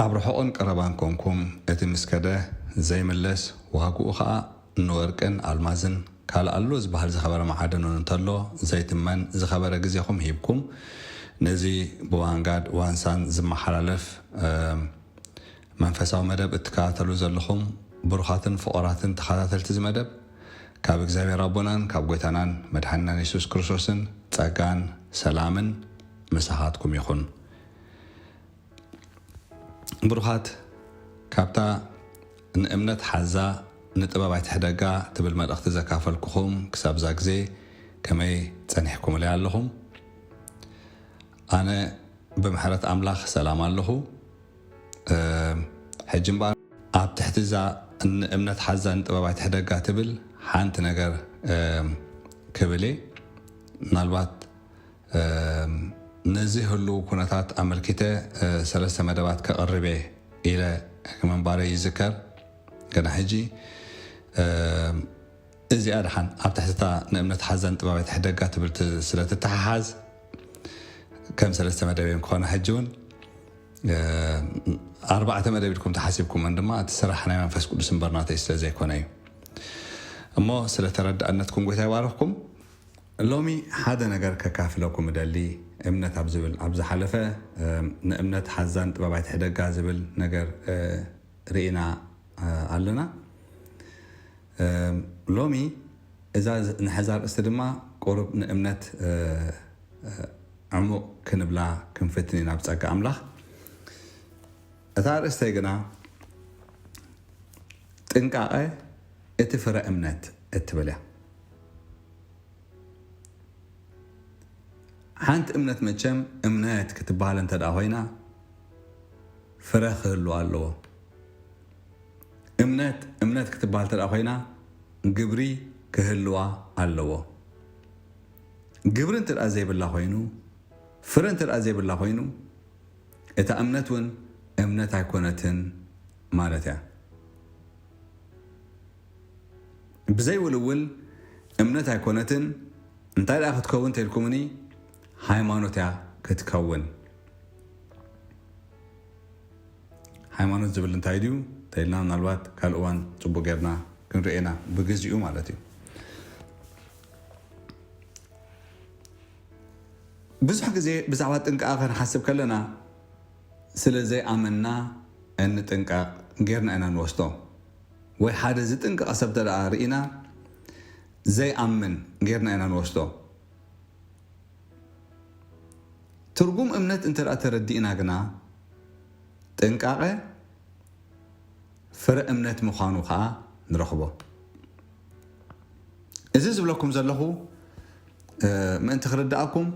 ኣብ ርሑቕን ቀረባን ኮንኩም፣ እቲ ምስ ከደ ዘይምለስ ዋግኡ ኸኣ ንወርቅን ኣልማዝን ካልእ ኣሎ ዝበሃል ዝኸበረ መዓድኑን እንተሎ ዘይትመን ዝኸበረ ግዜኹም ሂብኩም፣ ነዚ ብዋንጋድ ዋንሳን ዝመሓላለፍ፣ እ፣ መንፈሳዊ መደብ እትከታተሉ ዘለኹም ብሩኻትን ፍቑራትን ተኸታተልቲ እዚ መደብ፣ ካብ እግዚኣብሔር ኣቦናን ካብ ጐይታናን መድሓኒናን የሱስ ክርስቶስን ጸጋን ሰላምን ምሳኻትኩም ይኹን። ብሩኻት፣ ካብታ ንእምነት ሓዛ ንጥበብ ኣይትሕደጋ ትብል መልእኽቲ ዘካፈልኩኹም ክሳብ እዛ ግዜ ከመይ ጸኒሕኩምለይ ኣለኹም? ኣነ ብምሕረት ኣምላኽ ሰላም ኣለኹ። እ፣ ሕጂ እምበኣር ኣብ ትሕቲ እዛ ንእምነት ሓዛ ንጥበብ ኣይትሕደጋ ትብል ሓንቲ ነገር፣ እ፣ ክብል እየ። ምናልባት፣ እ፣ ነዚ ህሉው ኩነታት ኣመልኪተ፣ እ፣ ሰለስተ መደባት ከቕርብ እየ ኢለ ምንባረይ ይዝከር። ገና ሕጂ፣ እ፣ እዚኣ ደሓን ኣብ ትሕቲ እታ ንእምነት ሓዛ ንጥበብ ኣይትሕደጋ ትብል ት-፣ ስለ ትተሓሓዝ ከም ሰለስተ መደብ እዮም ክኾና። ሕጂ እውን፣ እ፣ ኣርባዕተ መደብ ኢልኩም ተሓሲብኩመን ድማ እቲ ስራሕ ናይ መንፈስ ቅዱስ እምበር ናተይ ስለ ዘይኮነ እዩ። እሞ ስለ ተረዳእነትኩም ጐይታ ይባርኽኩም። ሎሚ ሓደ ነገር ከካፍለኩም እደሊ፣ እምነት ኣብ ዝብል፣ ኣብ ዝሓለፈ፣ እ፣ ንእምነት ሓዛን ጥበብ ኣይትሕደጋ ዝብል ነገር፣ እ፣ ርኢና፣ እ፣ ኣለና። እ፣ ሎሚ እዛ ዝ-፣ ንሕዛ ኣርእስቲ ድማ ቁሩብ ንእምነት፣ እ፣ እ፣ ዕሙቕ ክንብላ ክንፍትን ኢና ብጸጋ ኣምላኽ። እታ ኣርእስተይ ግና ጥንቃቐ እቲ ፍረ እምነት እትብል እያ። ሓንቲ እምነት መቸም እምነት ክትበሃል እንተ ደኣ ኮይና ፍረ ክህልዋ ኣለዎ። እምነት እምነት ክትበሃል እንተ ደኣ ኮይና ግብሪ ክህልዋ ኣለዎ። ግብሪ እንተ ደኣ ዘይብላ ኮይኑ፣ ፍረ እንተ ደኣ ዘይብላ ኮይኑ፣ እታ እምነት እውን እምነት ኣይኮነትን ማለት እያ። ብዘይውልውል እምነት ኣይኮነትን። እንታይ ደኣ ክትከውን ተልኩምኒ፣ ሃይማኖት እያ ክትከውን። ሃይማኖት ዝብል እንታይ ድዩ ተልና፣ ምናልባት ካልእ እዋን ጽቡቕ ጌርና ክንርእየና ብግዚኡ ማለት እዩ። ብዙሕ ግዜ ብዛዕባ ጥንቃቐ ክንሓስብ ከለና፣ ስለ ዘይኣመንና እንጥንቀቕ ጌርና ኢና ንወስዶ። ወይ ሓደ ዝጥንቀቐ ሰብ እንተ ደኣ ርኢና፣ ዘይኣምን ጌርና ኢና ንወስዶ። ትርጉም እምነት እንተ ደኣ ተረዲእና ግና፣ ጥንቃቐ ፍረ እምነት ምዃኑ ኸኣ ንረኽቦ። እዚ ዝብለኩም ዘለኹ፣ እ፣ ምእንቲ ክርድኣኩም፣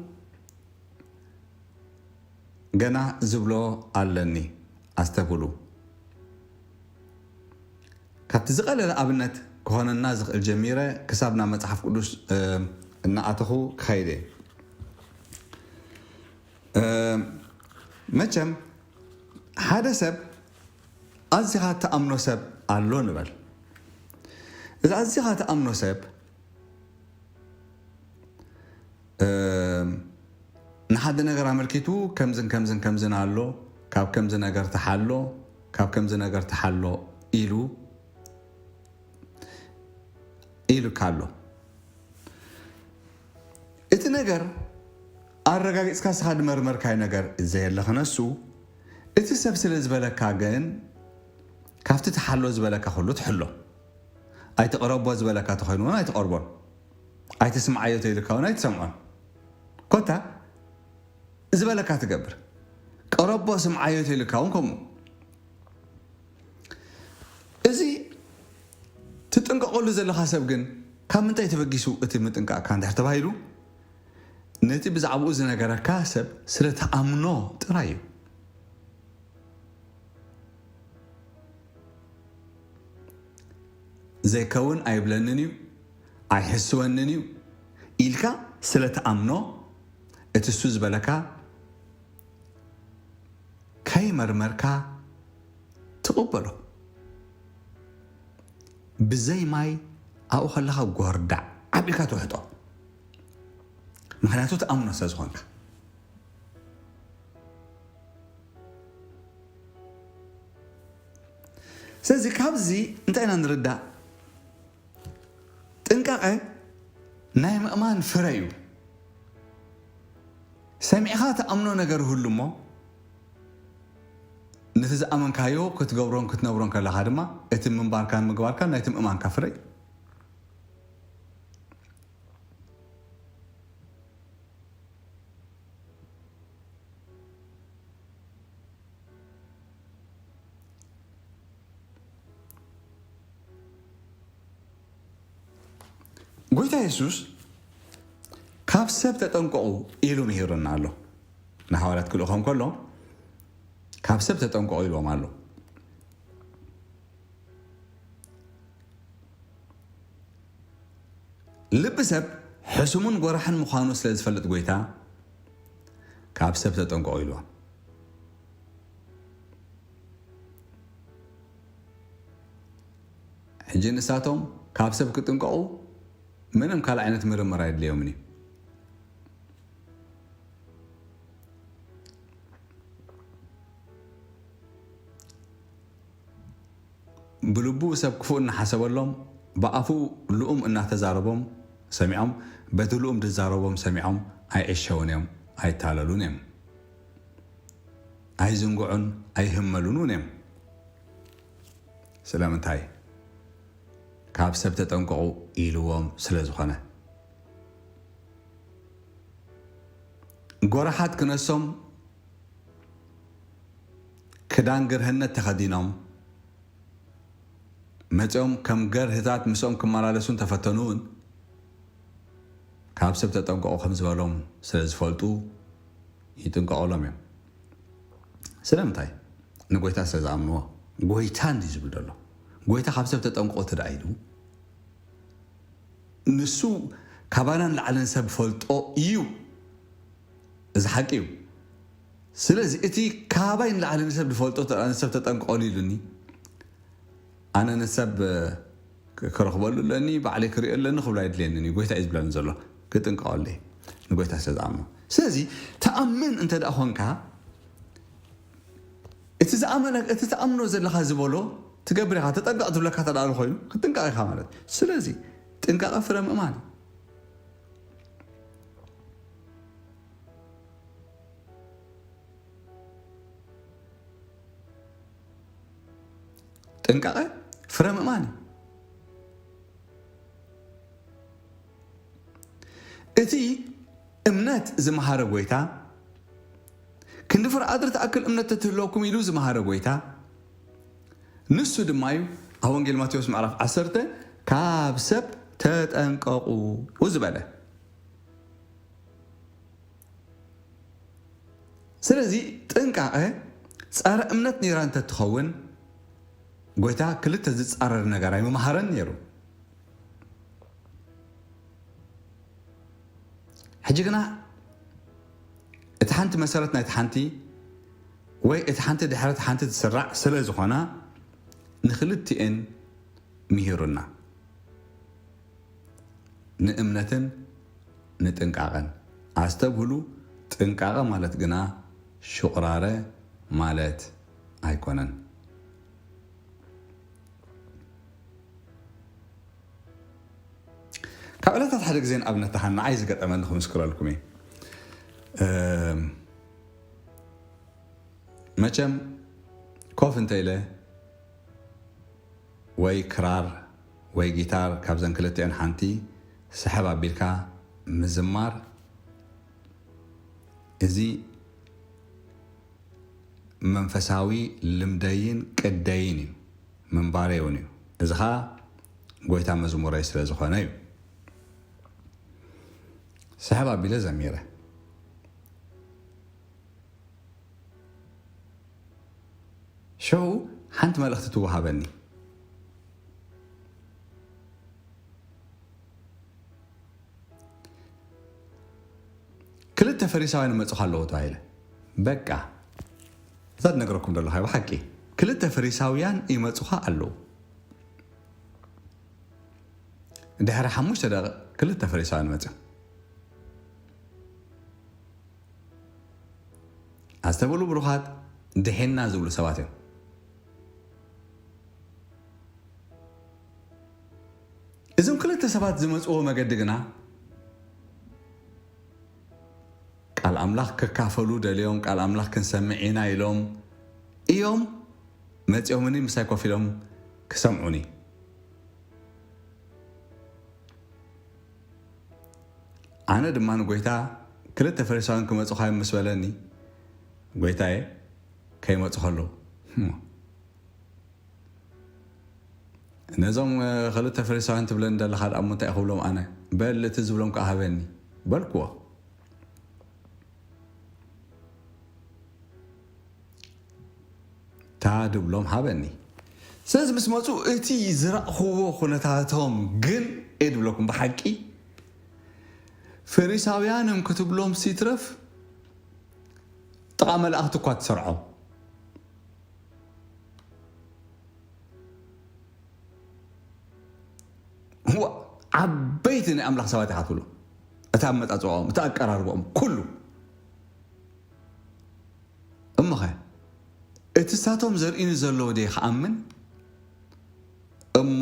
ገና ዝብሎ ኣለኒ፣ ኣስተብህሉ። ካብቲ ዝቐለለ ኣብነት ክኾነና ዝኽእል ጀሚረ ክሳብ ናብ መጽሓፍ ቅዱስ፣ እ፣ እናኣተኹ ክኸይድ እየ። እ፣ መቸም ሓደ ሰብ ኣዚኻ ትኣምኖ ሰብ ኣሎ ንበል። እዚ ኣዚኻ ትኣምኖ ሰብ፣ እ፣ ንሓደ ነገር ኣመልኪቱ ከምዝን ከምዝን ከምዝን ኣሎ፣ ካብ ከምዚ ነገር ተሓሎ፣ ካብ ከምዚ ነገር ተሓሎ ኢሉ፣ ኢሉካ ኣሎ። እቲ ነገር ኣረጋጊጽካ ንስኻ ዝመርመርካዮ ነገር ዘየለ ክነሱ፣ እቲ ሰብ ስለ ዝበለካ ግን ካብቲ ተሓሎ ዝበለካ ኩሉ ትሕሎ። ኣይትቕረቦ ዝበለካ ተኾይኑ እውን ኣይትቐርቦን። ኣይትስምዓዮ ተይልካ እውን ኣይትሰምዖን። ኮታ ዝበለካ ትገብር። ቀረቦ ስምዓዮ ተይልካ እውን ከምኡ። እዚ ትጥንቀቐሉ ዘለኻ ሰብ ግን ካብ ምንታይ ተበጊሱ እቲ ምጥንቃቕካ እንድሕር ተባሂሉ፣ ነቲ ብዛዕባኡ ዝነገረካ ሰብ ስለ ትኣምኖ ጥራይ እዩ። ዘይከውን ኣይብለንን እዩ፣ ኣይሕስወንን እዩ ኢልካ ስለ ትኣምኖ፣ እቲ እሱ ዝበለካ ከይመርመርካ ትቕበሎ። ብዘይ ማይ ኣብኡ ከለኻ ጎርዳዕ ዓቢልካ ትውሕጦ። ምኽንያቱ ትኣምኖ ስለ ዝኾንካ። ስለዚ ካብዚ እንታይ ኢና ንርዳእ? ጥንቃቐ ናይ ምእማን ፍረ እዩ። ሰሚዕኻ ትኣምኖ ነገር ይህሉ እሞ፣ ነቲ ዝኣመንካዮ ክትገብሮን ክትነብሮን ከለኻ ድማ፣ እቲ ምንባርካን ምግባርካን ናይቲ ምእማንካ ፍረ እዩ። ጎይታ የሱስ ካብ ሰብ ተጠንቀቑ ኢሉ ምሂሩና ኣሎ። ንሃዋርያት ክልእኾም ከሎ ካብ ሰብ ተጠንቀቑ ኢልዎም ኣሎ። ልቢ ሰብ ሕሱምን ጎራሕን ምዃኑ ስለ ዝፈልጥ ጎይታ ካብ ሰብ ተጠንቀቑ ኢልዎም። ሕጂ ንሳቶም ካብ ሰብ ክጥንቀቑ ምንም ካልእ ዓይነት ምርምር ኣየድልዮምን እዩ። ብልቡ ሰብ ክፉእ እናሓሰበሎም፣ ብኣፉ ልኡም እናተዛረቦም ሰሚዖም፣ በቲ ልኡም ዝዛረቦም ሰሚዖም ኣይዕሸዉን እዮም፣ ኣይታለሉን እዮም፣ ኣይዝንግዑን ኣይህመሉን እውን እዮም። ስለምንታይ? ካብ ሰብ ተጠንቀቑ ኢልዎም ስለ ዝኾነ። ጎራሓት ክነሶም ክዳን ግርህነት ተኸዲኖም መጺኦም ከም ገርህታት ምስኦም ክመላለሱ እንተፈተኑ እውን ካብ ሰብ ተጠንቀቑ ከም ዝበሎም ስለ ዝፈልጡ ይጥንቀቑሎም እዮም። ስለምንታይ? ንጎይታ ስለ ዝኣምንዎ። ጎይታ እንዲ ዝብል ዘሎ። ጎይታ ካብ ሰብ ተጠንቀቑ እንተ ደኣ ኢሉ፣ ንሱ ካባና ንላዕሊ ንሰብ ፈልጦ እዩ። እዚ ሓቂ እዩ። ስለዚ እቲ ካባይ ንላዕሊ ንሰብ ዝፈልጦ እንተ ደኣ ንሰብ ተጠንቀቐሉ ኢሉኒ፣ ኣነ ንሰብ ክረኽበሉ ኣለኒ፣ ባዕለይ ክርእዮ ኣለኒ ክብሎ ኣይድልየንን እዩ። ጎይታ እዩ ዝብለኒ ዘሎ። ክጥንቀቐሉ እየ። ንጎይታ ስለ ዝኣምኖ። ስለዚ ትኣምን እንተ ደኣ ኾንካ፣ እቲ ዝኣመነ-፣ እቲ ትኣምኖ ዘለኻ ዝበሎ ትገብር ኢኻ። ተጠንቀቕ ዝብለካ እንተ ደኣ ኮይኑ፣ ክትጥንቀቕ ኢኻ ማለት እዩ። ስለዚ ጥንቃቐ ፍረ ምእማን እዩ። ጥንቃቐ ፍረ ምእማን እዩ። እቲ እምነት ዝመሃረ ጎይታ፣ ክንዲ ፍረ ኣድሪ ትኣክል እምነት ተትህልወኩም ኢሉ ዝመሃረ ጎይታ፣ ንሱ ድማ እዩ ኣብ ወንጌል ማቴዎስ ምዕራፍ ዓሰርተ፣ "ካብ ሰብ ተጠንቀቑ" ዝበለ። ስለዚ ጥንቃቐ ጸረ እምነት ነይራ እንተትኸውን፣ ጎይታ ክልተ ዝጻረር ነገር ኣይምመሃረን ነይሩ። ሕጂ ግና እቲ ሓንቲ መሰረት ናይቲ ሓንቲ ወይ እቲ ሓንቲ ድሕሪ እቲ ሓንቲ ትስራዕ ስለ ዝኾና ንኽልቲኤን ምሂሩና። ንእምነትን ንጥንቃቐን። ኣስተብህሉ፣ ጥንቃቐ ማለት ግና ሹቕራረ ማለት ኣይኮነን። ካብ ዕለታት ሓደ ግዜ ንኣብነት ደሓን ንዓይ ዝገጠመኒ ክምስክረልኩም እየ። እም፣ መቸም ኮፍ እንተ ኢለ ወይ ክራር ወይ ጊታር ካብዘን ክልቲኤን ሓንቲ ስሕብ ኣቢልካ ምዝማር፣ እዚ መንፈሳዊ ልምደይን ቅደይን እዩ፣ ምንባረይ እውን እዩ። እዚ ኸኣ ጎይታ መዝሙረይ ስለ ዝኾነ እዩ። ስሕብ ኣቢለ ዘሚረ። ሸው ሓንቲ መልእኽቲ ትወሃበኒ። ክልተ ፈሪሳውያን ይመጹኻ ኣለዉ ተባሂለ። በቃ፣ እዛ ትነግረኩም ዘለኹ ብሓቂ፣ ክልተ ፈሪሳውያን ይመጹኻ ኣለዉ። ድሕሪ ሓሙሽተ ደቂቕ ክልተ ፈሪሳውያን መጽዮም። ኣስተብህሉ ብሩኻት፣ ድሒና ዝብሉ ሰባት እዮም። እዞም ክልተ ሰባት ዝመጽዎ መገዲ ግና ቃል ኣምላኽ ክካፈሉ ደልዮም፣ ቃል ኣምላኽ ክንሰምዕ ኢና ኢሎም እዮም መጺኦምኒ፣ ምሳይ ኮፍ ኢሎም ክሰምዑኒ። ኣነ ድማ ንጎይታ፣ ክልተ ፈሪሳውያን ክመጹኻ እዮም ምስ በለኒ፣ ጎይታየ፣ ከይመጹ ከለዉ፣ "እሞ ነዞም፣ እ፣ ክልተ ፈሪሳውያን ትብለኒ ዘለኻ ደኣ እሞ እንታይ ክብሎም ኣነ? በል እቲ ዝብሎም ከኣ ሃበኒ" በልክዎ። እታ ድብሎም ሃበኒ። ስለዚ ምስ መጹ እቲ ዝረእኽዎ ኩነታቶም ግን እየ ድብለኩም ብሓቂ ፈሪሳውያንን ክትብሎም ሲትረፍ ጥቓ መላእኽቲ እኳ ትሰርዖም። እዋ፣ ዓበይቲ ናይ ኣምላኽ ሰባት ኢኻ ትብሎ። እቲ ኣመጻጽኦም፣ እቲ ኣቀራርባኦም፣ ኩሉ። እሞኸ፣ እቲ ሳቶም ዘርእዩኒ ዘለዉ ድየ ክኣምን? እሞ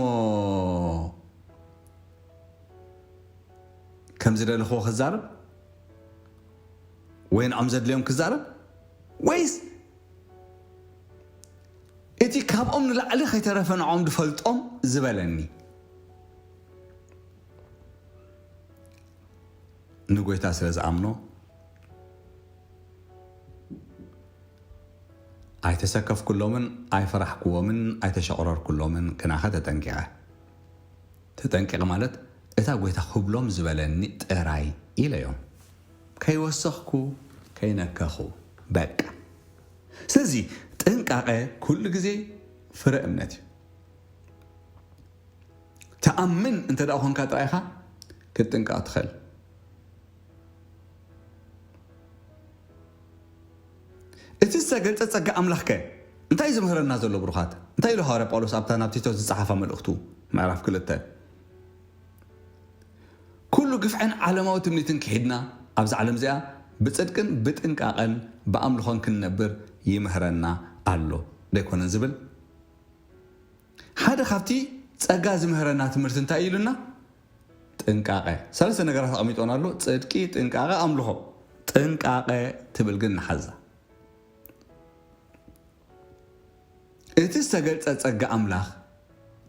ከም ዝደለኽዎ ክዛረብ? ወይ ንዖም ዘድልዮም ክዛረብ? ወይስ እቲ ካብኦም ንላዕሊ ከይተረፈ ንዖም ድፈልጦም ዝበለኒ? ንጎይታ ስለ ዝኣምኖ፣ ኣይተሰከፍኩሎምን ኣይፈራሕኩዎምን ኣይተሸቕረርኩሎምን፣ ግናኸ ተጠንቂቐ። ተጠንቂቐ ማለት፣ እታ ጎይታ ክብሎም ዝበለኒ ጥራይ ኢለዮም። ከይወሰኽኩ፣ ከይነከኹ፣ በቃ። ስለዚ ጥንቃቐ ኩሉ ግዜ ፍረ እምነት እዩ። ትኣምን እንተ ደኣ ኾንካ ጥራይ ኢኻ ክትጥንቀቕ ትኽእል። እቲ ዝተገልጸ ጸጋ ኣምላኽከ እንታይ እዩ ዝምህረና ዘሎ ብሩኻት? እንታይ ኢሉ ሃዋርያ ጳውሎስ ኣብታ ናብ ቲቶስ ዝጸሓፋ መልእኽቱ ምዕራፍ ክልተ? "ኩሉ ግፍዕን ዓለማዊ ትምኒትን ክሒድና ኣብዛ ዓለም እዚኣ ብጽድቅን ብጥንቃቐን ብኣምልኾን ክንነብር ይምህረና ኣሎ ዶ ኣይኮነን?" ዝብል ሓደ ካብቲ ጸጋ ዝምህረና ትምህርቲ እንታይ ኢሉና? ጥንቃቐ። ሰለስተ ነገራት ኣቐሚጦና ኣሎ። ጽድቂ፣ ጥንቃቐ፣ ኣምልኾ። ጥንቃቐ ትብል ግን ንሓዛ። እቲ ዝተገልጸ ጸጋ ኣምላኽ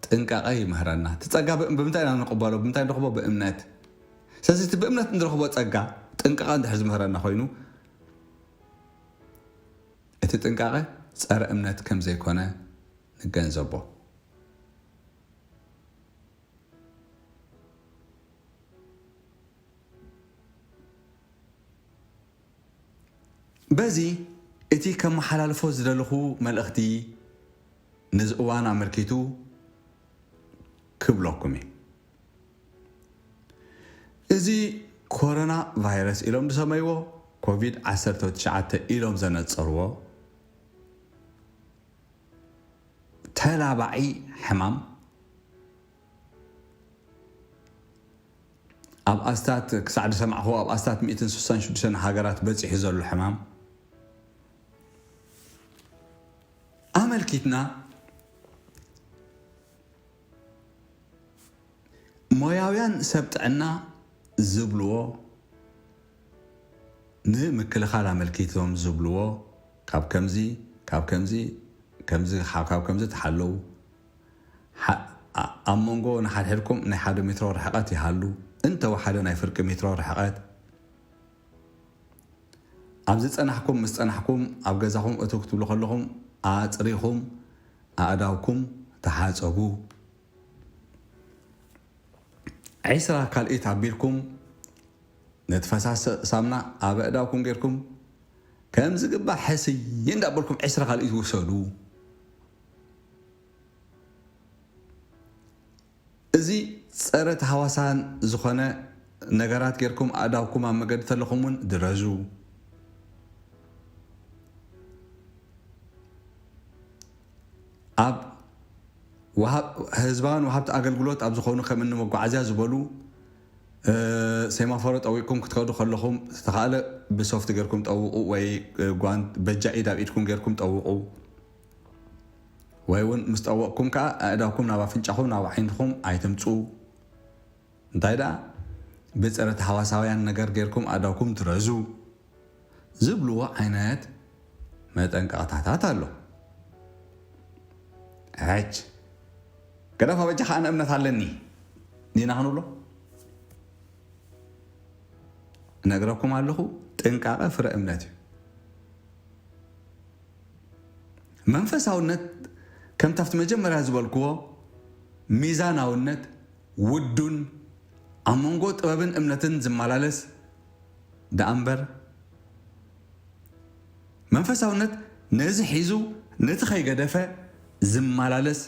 ጥንቃቐ ይምህረና። እቲ ጸጋ ብ-፣ ብምንታይ ኢና ንቕበሎ? ብምንታይ ንረኽቦ? ብእምነት። ስለዚ እቲ ብእምነት እንረኽቦ ጸጋ ጥንቃቐ እንድሕር ዝምህረና ኮይኑ፣ እቲ ጥንቃቐ ጸረ እምነት ከም ዘይኮነ ንገንዘቦ። በዚ እቲ ከመሓላልፎ ዝደለኹ መልእኽቲ ነዚ እዋን ኣመልኪቱ ክብለኩም እየ። እዚ ኮሮና ቫይረስ ኢሎም ዝሰመይዎ፣ ኮቪድ ዓሰርተ ትሽዓተ ኢሎም ዘነጸርዎ ተላባዒ ሕማም ኣብ ኣስታት፣ ክሳዕ ዝሰማዕኽዎ፣ ኣብ ኣስታት ሚእትን ስሳን ሽዱሽተን ሃገራት በጺሑ ዘሎ ሕማም ኣመልኪትና፣ ሞያውያን ሰብ ጥዕና ዝብልዎ፣ ንምክልኻል ኣመልኪቶም ዝብልዎ፣ ካብ ከምዚ፣ ካብ ከምዚ፣ ከምዚ፣ ካብ ከምዚ ተሓለዉ። ሓ-፣ ኣ-፣ ኣብ መንጎ ንሓድሕድኩም ናይ ሓደ ሜትሮ ርሕቐት ይሃሉ፣ እንተወሓደ ናይ ፍርቂ ሜትሮ ርሕቐት። ኣብ ዝጸናሕኩም፣ ምስ ጸናሕኩም፣ ኣብ ገዛኹም እትው ክትብሉ ከለኹም፣ ኣጽሪኹም ኣእዳውኩም ተሓጸቡ። ዒስራ ካልኢት ኣቢልኩም፣ ነቲ ፈሳሲ ሳምና ኣብ ኣእዳውኩም ጌርኩም፣ ከም ዝግባእ ሕስይ እንዳበልኩም ዒስራ ካልኢት ውሰዱ። እዚ ጸረ ተሃዋሳን ዝኾነ ነገራት ጌርኩም ኣእዳውኩም ኣብ መገዲ ተለኹም እውን ድረዙ። ኣብ ወሃብ-፣ ህዝባውያን ወሃብቲ ኣገልግሎት ኣብ ዝኾኑ ከም እኒ መጓዓዝያ ዝበሉ፣ እ፣ ሴማፎሮ ጠዊቕኩም ክትከዱ ከለኹም፣ ዝተኻእለ ብሶፍት ጌርኩም ጠውቑ ወይ፣ እ፣ ጓንት በጃ ኢድ ኣብ ኢድኩም ጌርኩም ጠውቑ። ወይ እውን ምስ ጠወቕኩም ከኣ ኣእዳውኩም ናብ ኣፍንጫኹም ናብ ዓይንኹም ኣይትምጹ። እንታይ ደኣ ብጸረ ተሃዋሳውያን ነገር ጌርኩም ኣእዳውኩም ትረዙ ዝብልዎ ዓይነት መጠንቀቕታታት ኣሎ። ሕጅ ገደፋ በጃኻ ኣነ እምነት ኣለኒ ዲና ክንብሎ? እነግረኩም ኣለኹ፣ ጥንቃቐ ፍረ እምነት እዩ። መንፈሳውነት ከምቲ ኣብቲ መጀመርያ ዝበልክዎ ሚዛናውነት፣ ውዱን፣ ኣብ መንጎ ጥበብን እምነትን ዝመላለስ ደኣ እምበር፣ መንፈሳውነት ነዚ ሒዙ ነቲ ከይገደፈ ዝመላለስ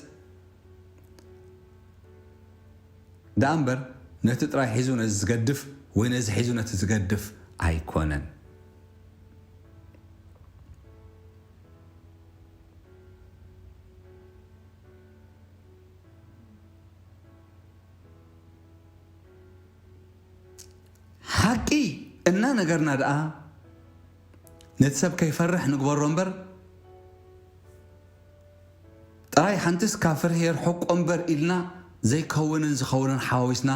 ደኣ እምበር፣ ነቲ ጥራይ ሒዙ ነዚ ዝገድፍ ወይ ነዚ ሒዙ ነቲ ዝገድፍ ኣይኮነን። ሓቂ እናነገርና ደኣ ነቲ ሰብ ከይፈርሕ ንግበሮ እምበር፣ ጥራይ ሓንትስ ካብ ፍርሂ የርሕቆ እምበር ኢልና ዘይከውንን ዝኸውንን ሓዋዊስና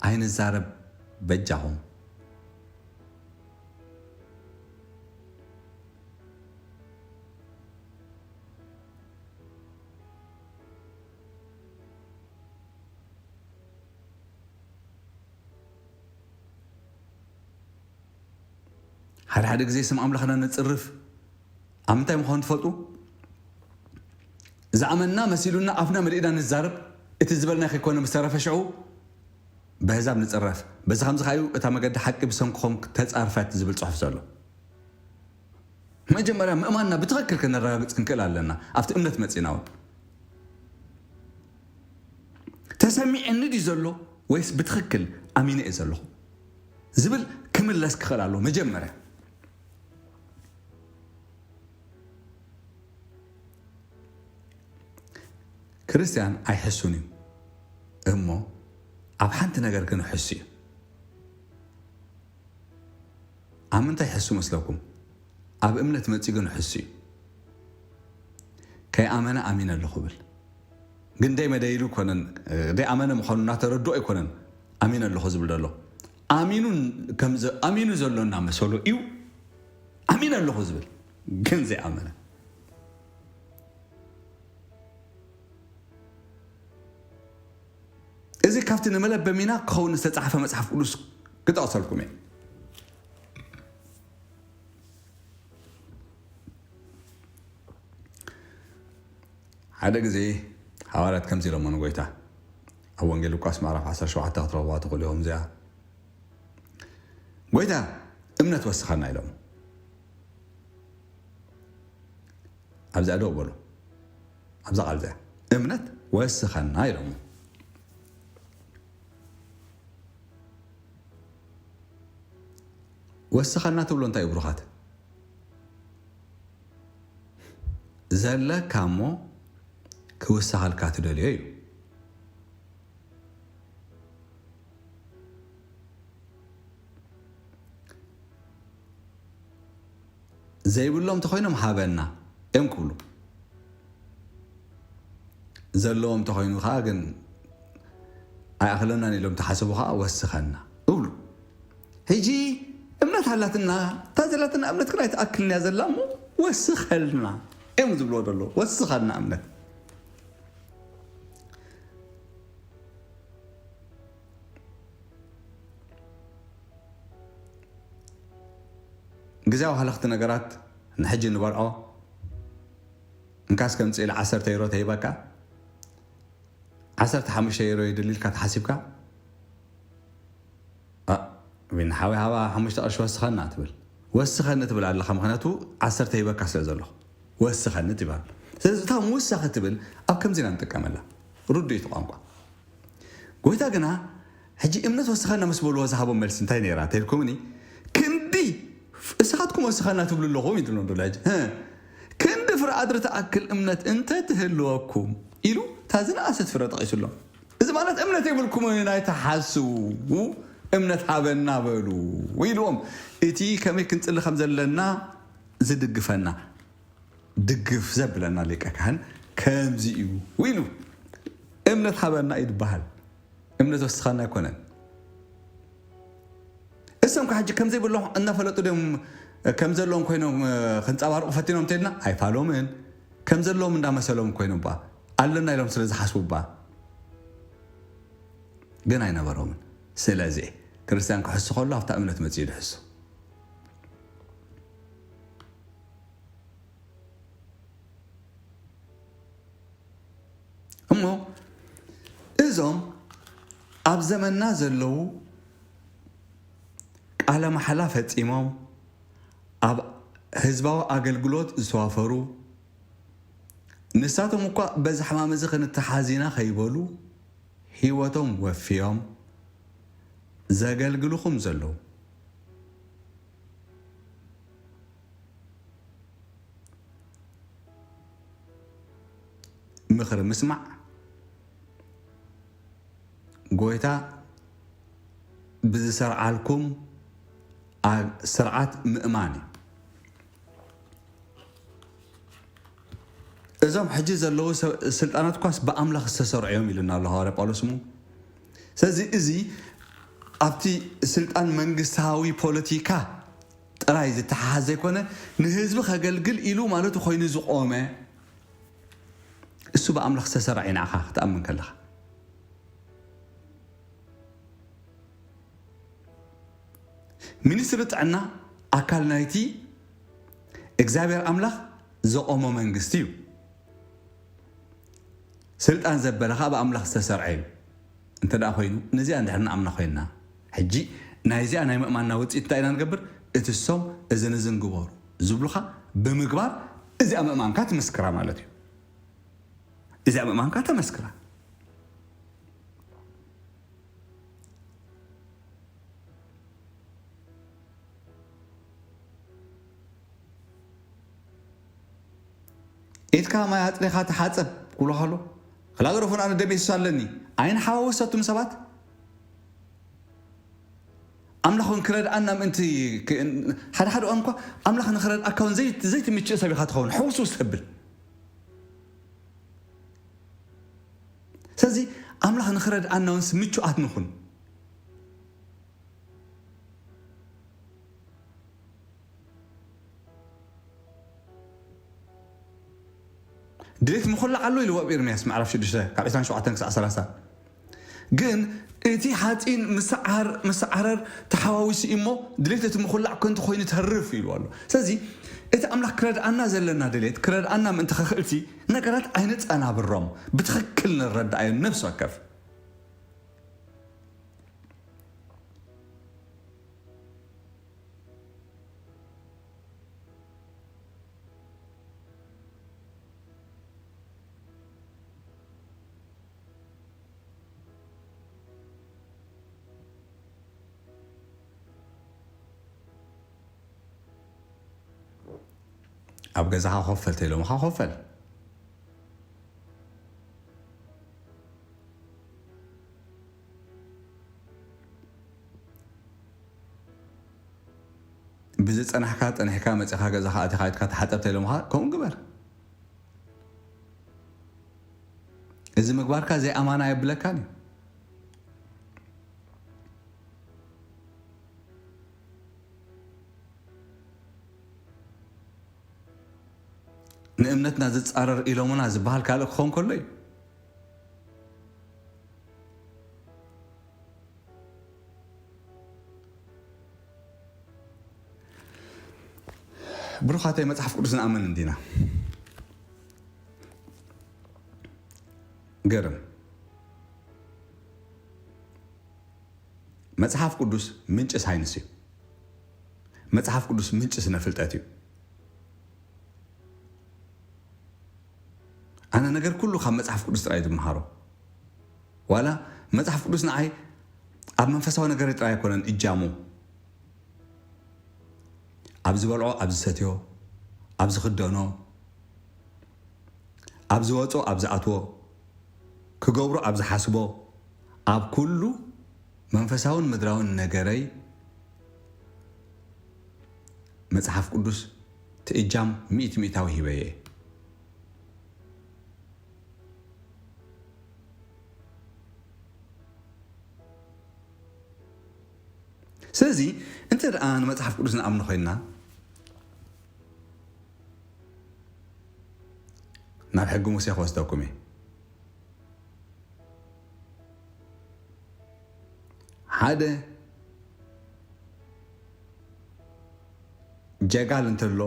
ኣይንዛረብ በጃኹም። ሓደ ሓደ ግዜ ስም ኣምላኽና ነጽርፍ። ኣብ ምንታይ ምዃኑ ትፈልጡ? ዝኣመንና መሲሉና ኣፍና መሊእና ንዛረብ፣ እቲ ዝበልናዮ ከይኮነ ምስ ተረፈ ሽዑ በህዛብ ንጽረፍ። በዚ ከምዚ ከኣ እዩ እታ መገዲ ሓቂ ብሰንክኹም ተጻርፈት ዝብል ጽሑፍ ዘሎ። መጀመርያ ምእማንና ብትኽክል ከነረጋግጽ ክንክእል ኣለና። ኣብቲ እምነት መጺእና እውን ተሰሚዕኒ ድዩ ዘሎ ወይስ ብትኽክል ኣሚነ እየ ዘለኹ ዝብል ክምለስ ክኽእል ኣለዎ መጀመርያ። ክርስትያን ኣይሕሱን እዩ እሞ ኣብ ሓንቲ ነገር ግን ሕሱ እዩ። ኣብ ምንታይ ሕሱ መስለኩም? ኣብ እምነት መጺኡ ግን ሕሱ እዩ። ከይኣመነ ኣሚነ ኣለኹ ብል። ግን ደይ መደይሉ ኣይኮነን፣ ደይ ኣመነ ምዃኑ እናተረድኦ ኣይኮነን ኣሚነ ኣለኹ ዝብል ዘሎ። ኣሚኑ ከም ዘ-፣ ኣሚኑ ዘሎ እናመሰሎ እዩ ኣሚነ ኣለኹ ዝብል። ግን ዘይኣመነ። እዚ ካብቲ ንመለበሚና ክኸውን ዝተጻሕፈ መጽሓፍ ቅዱስ ክጠቕሰልኩም እየ። ሓደ ግዜ ሃዋርያት ከምዚ ኢሎሞ ንጎይታ፣ ኣብ ወንጌል ሉቃስ ምዕራፍ ዓሰርተ ሸውዓተ ክትረኽብዋ ትኽእሉ ኢኹም እዚኣ። ጎይታ፣ እምነት ወስኸና ኢሎም። ኣብዛ ደው በሉ። ኣብዛ ቃል እዚኣ እምነት ወስኸና ኢሎም። ወስኸና ትብሎ እንታይ እዩ ብሩኻት? ዘለካ እሞ ክውሰኸልካ ትደልዮ እዩ። ዘይብሎም እንተኾይኖም ሃበና እዮም ክብሉ። ዘለዎም እንተኾይኑ ከዓ ግን ኣይኣኽለናን ኢሎም ተሓሰቡ ከዓ ወስኸና እብሉ። ሕጂ እምነት ኣላትና፣ እታ ዘላትና እምነት ግን ኣይትኣክልን እያ ዘላ እሞ ወስኸልና እዮም ዝብልዎ ዘለዉ። ወስኸልና እምነት። ግዜያዊ ሃለኽቲ ነገራት ንሕጂ ንበልዖ። እንካስ ከምጽእ ኢለ ዓሰርተ ዩሮ ተሂበካ፣ ዓሰርተ ሓሙሽተ ዩሮ የድሊ ኢልካ ተሓሲብካ፣ እ፣ ዊን ሓወይ ሃባ ሓሙሽተ ቅርሺ ወስኸና ትብል። ወስኸኒ ትብል ኣለኻ፣ ምኽንያቱ ዓሰርተ ሂበካ ስለ ዘለኹ። ወስኸኒ ትብል። ስለዚ እታ ምውሳኽ ትብል ኣብ ከምዚ ኢና ንጥቀመላ። ርዱእ እቲ ቋንቋ። ጎይታ ግና፣ ሕጂ እምነት ወስኸና ምስ በልዎ ዝሃቦም መልሲ እንታይ ነይራ ተልኩምኒ? ክንዲ ፍ-፣ እስኻትኩም ወስኸና ትብሉ ኣለኹም ይብሎም ዘሎ ሕጂ። ህ፣ ክንዲ ፍረ ኣድሪ ትኣክል እምነት እንተ ትህልወኩም ኢሉ እታ ዝነኣሰት ፍረ ጠቒሱሎም። እዚ ማለት እምነት የብልኩም ናይ ተሓስቡ፣ እምነት ሃበና በሉ ኢልዎም። እቲ ከመይ ክንጽሊ ከም ዘለና ዝድግፈና፣ ድግፍ ዘብለና ሊቀ ካህን ከምዚ እዩ ኢሉ። እምነት ሃበና እዩ ዝበሃል። እምነት ወስኸና ኣይኮነን። እሶም ከ ሕጂ ከም ዘይብሎም እናፈለጡ ድዮም ከም ዘለዎም ኮይኖም፣ እ፣ ክንጸባርቑ ፈቲኖም እንተልና ኣይፋሎምን። ከም ዘለዎም እንዳመሰሎም ኮይኖም ባ ኣለና ኢሎም ስለ ዝሓስቡ ባ ግን ኣይነበሮምን። ስለዚ ክርስትያን ክሕሱ ከሎ ኣብታ እምነት መጺኡ ድሕሱ። እሞ እዞም ኣብ ዘመንና ዘለዉ ቃለ ማሕላ ፈጺሞም ኣብ ህዝባዊ ኣገልግሎት ዝተዋፈሩ፣ ንሳቶም እኳ በዚ ሕማም እዚ ክንተሓዝ ኢና ከይበሉ ህይወቶም ወፍዮም ዘገልግሉኹም ዘለዉ፣ ምኽሪ ምስማዕ፣ ጎይታ ብዝሰርዓልኩም ኣብ ስርዓት ምእማን እዩ። እዞም ሕጂ ዘለዉ ሰብ-፣ ስልጣናት እኳስ ብኣምላኽ ዝተሰርዑ እዮም ኢሉና ኣሎ ሃዋርያ ጳውሎስ እሞ። ስለዚ እዚ ኣብቲ ስልጣን መንግስታዊ ፖለቲካ ጥራይ ዝተሓሓዝ ዘይኮነ፣ ንህዝቢ ከገልግል ኢሉ ማለቱ ኮይኑ ዝቆመ፣ እሱ ብኣምላኽ ዝተሰርዐ እዩ ንዓኻ ክትኣምን ከለኻ። ሚኒስትሪ ጥዕና ኣካል ናይቲ እግዚኣብሔር ኣምላኽ ዘቆሞ መንግስቲ እዩ። ስልጣን ዘበለ ኸኣ ብኣምላኽ ዝተሰርዐ እዩ። እንተ ደኣ ኮይኑ፣ ነዚኣ እንድሕር ንኣምና ኮይንና፣ ሕጂ ናይዚኣ ናይ ምእማንና ውጽኢት እንታይ ኢና ንገብር? እቲ እሶም እዝን እዝን ግበሩ ዝብሉኻ ብምግባር እዚኣ ምእማንካ ትምስክራ ማለት እዩ። እዚኣ ምእማንካ ተመስክራ። ኢድካ ማይ ኣጽሪኻ ተሓጸብ ክብሎ ከሎ፣ ክላገረፉን ኣነ ደም የሱስ ኣለኒ። ኣይንሓዋወስ ኣቱም ሰባት። ኣምላኽ እውን ክረድኣና ምእንቲ ክ-፣ ሓደ ሓደ እዋን እኳ ኣምላኽ ንኽረድኣካ እውን ዘይ-፣ ዘይትምችእ ሰብ ኢኻ ትኸውን። ሕውስውስ ተብል። ስለዚ ኣምላኽ ንኽረድኣና እውን ምቹኣት ንኹን። ድሌት ምኹላዕ ኣሎ ኢልዎ ኣብ ኤርምያስ ምዕራፍ ሽዱሽተ ካብ ዕስራን ሸውዓተን ክሳዕ ሰላሳ። ግን እቲ ሓፂን ምስዓር፣ ምስዓረር ተሓዋዊሱ እዩ እሞ ድሌት እቲ ምኹላዕ ከንቱ ኮይኑ ተርፍ ኢልዎ ኣሎ። ስለዚ እቲ ኣምላኽ ክረድኣና ዘለና ድሌት ክረድኣና ምእንቲ ከኽእልሲ ነገራት ኣይንፀናብሮም፣ ብትኽክል ንረድኣዮ ነብሲ ወከፍ። ኣብ ገዛኻ ኮፍ በል ተኢሎምኻ ኮፍ በል። ብዝጸናሕካ ጸኒሕካ መጺኻ ገዛኻ ኣቲኻ ኢድካ ተሓጸብ ተኢሎምኻ ከምኡ ግበር። እዚ ምግባርካ ዘይኣማና የብለካን እዩ። ንእምነትና ዝጻረር ኢሎምና ዝበሃል ካልእ ክኸውን ከሎ እዩ። ብሩኻተይ፣ መጽሓፍ ቅዱስ ንኣምን እንዲና። ገርም። መጽሓፍ ቅዱስ ምንጪ ሳይንስ እዩ። መጽሓፍ ቅዱስ ምንጪ ስነ ፍልጠት እዩ። ኣነ ነገር ኩሉ ካብ መጽሓፍ ቅዱስ ጥራይ ዝመሃሮ። ዋላ መጽሓፍ ቅዱስ ንዓይ ኣብ መንፈሳዊ ነገር ጥራይ ኣይኮነን እጃሙ። ኣብ ዝበልዖ፣ ኣብ ዝሰትዮ፣ ኣብ ዝኽደኖ፣ ኣብ ዝወጾ፣ ኣብ ዝኣትዎ፣ ክገብሮ ኣብ ዝሓስቦ፣ ኣብ ኩሉ መንፈሳውን ምድራውን ነገረይ መጽሓፍ ቅዱስ ትእጃም ሚእቲ ሚእታዊ ሂበየ። ስለዚ እንተ ደኣ ንመጽሓፍ ቅዱስ ንኣምኖ ኮይንና ናብ ሕጊ ሙሴ ክወስደኩም እየ። ሓደ ጀጋል እንተሎ፣